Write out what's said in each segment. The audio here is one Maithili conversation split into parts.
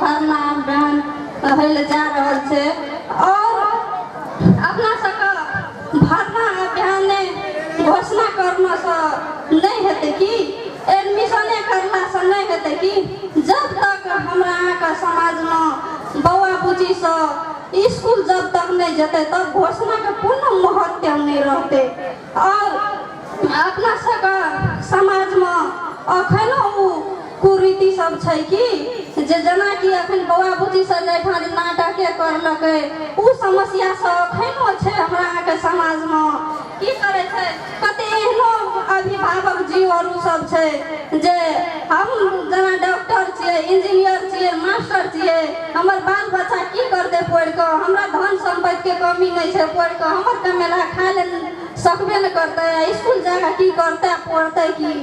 भरना अभियान होइ लए जा रहल छै। आओर अपना सबके भरना अभियाने घोषणा करनासँ नहि हेतै की, एडमिशने करलासँ नहि हेतै की, जब तक हमरा अहाँके समाजमे बौआ बुच्ची सब इसकुल जब तक नहि जेतै तब घोषणाके कोनो महत्व नहि रहतै। आओर अपना सबके समाजमे अखनो ओ कुरीति सब छै कि जे जेनाकि अखन बौआ बुच्ची सब एहिठाम जे नाटके करलकै, ओ समस्या सब अखनो छै हमरा अहाँके समाजमे। की करै छै, कते एहनो अभिभावक जी और उ सब छै जे हम जेना डॉक्टर छियै, इंजीनियर छियै, मास्टर छियै, हमर बाल बच्चा की करतै पढ़ि कऽ, हमरा धन सम्पत्तिके कमी नहि छै, पढ़ि कऽ हमर कमेला खाय लए सकबे नहि करतै, आ इसकुल जा कऽ की करतै, पढ़तै की?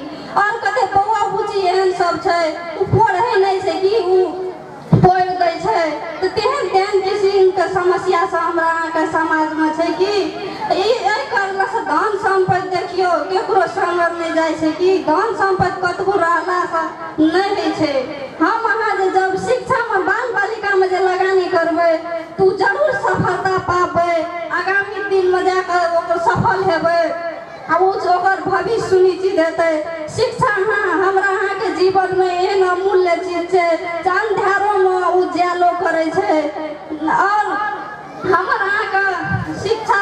आओर कते बौआ बुच्ची एहन सब छै ओ पढ़ै नहि छै कि ओ पढ़ि दै छै। तऽ तेहन तेहन किसिमके समस्या सब हमरा अहाँके समाजमे छै कि ई एहि करलासँ धन सम्पत्ति देखियौ केकरो सङ्ग नहि जाइ छै कि धन सम्पत्ति कतबो रहलासँ नहि होइ छै। हम अहाँ जे जब शिक्षामे बाल बालिकामे जे लगानी करबै तऽ ओ जरूर सफलता पाबै, आगामी दिनमे जाकऽ ओकर सफल हेबै आ ओ ओकर भविष्य सुनिश्चित हेतै। शिक्षा अहाँ हमरा अहाँके जीवनमे एहन अमूल्य चीज छै जे अन्धारोमे उज्यालो करै छै। आओर हमर अहाँके शिक्षा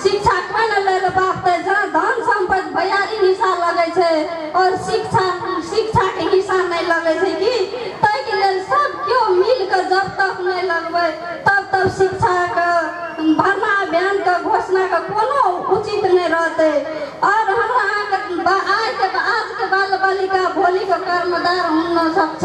शिक्षा कोइ नहि लै लए बापतै, जेना धन सम्पत्ति भैयारी हिस्सा लगै छै आओर शिक्षा शिक्षाके हिस्सा नहि लगै छै कि ताहिके लेल सब केओ मिल कऽ जब तक नहि लगबै तब तब शिक्षाके भरना अभियानके घोषणाके कोनो उचित नहि रहतै। आओर हमरा अहाँके आइके आजके बाल बालिका भोलिके कर्मदार हुन सक्छ,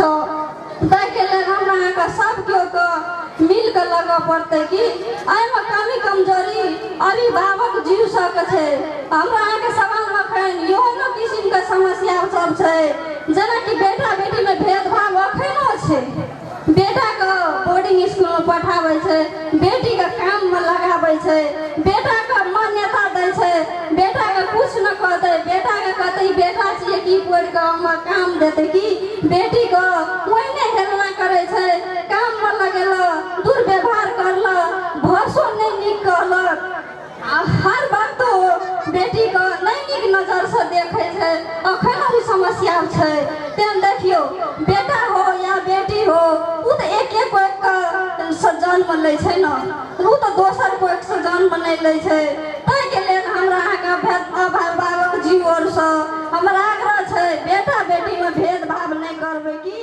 ताहिके लेल हमरा अहाँके सब केओके मिल कऽ लगऽ पड़तै कि एहिमे कमी कमजोरी अभिभावक जीव सबके छै। हमरा अहाँके समाजमे एखन एहनो किसिमके समस्या सब छै जेनाकि बेटा बेटीमे भेदभाव एखनो छै। बेटाके बोर्डिंग इसकुलमे पठाबै छै, बेटीके काममे लगाबै छै, बेटाके मान्यता दै छै, बेटाके किछु नहि कहतै, बेटाके कहतै ई बेटा छियै की पढ़ि कऽ हमरा काम देतै की, बेटीके ओहिने हेलना करै छै, काममे लगेलक, दुर्व्यवहार करलक, भाषो नहि नीक कहलक, आ हर वक्त ओ बेटीके नहि नीक नजरसँ देखै छै। अखन ओ समस्या छै। तेँ देखियौ बेटा हो या बेटी हो, ओ तऽ एके कोखिके सँ जन्म लै छै ने, ओ तऽ दोसर कोखिसँ जन्म नहि लै छै। ताहिके लेल हमरा अहाँके अभिभावक जी ओरसँ हमरा आग्रह छै बेटा बेटीमे भेदभाव नहि करबै की।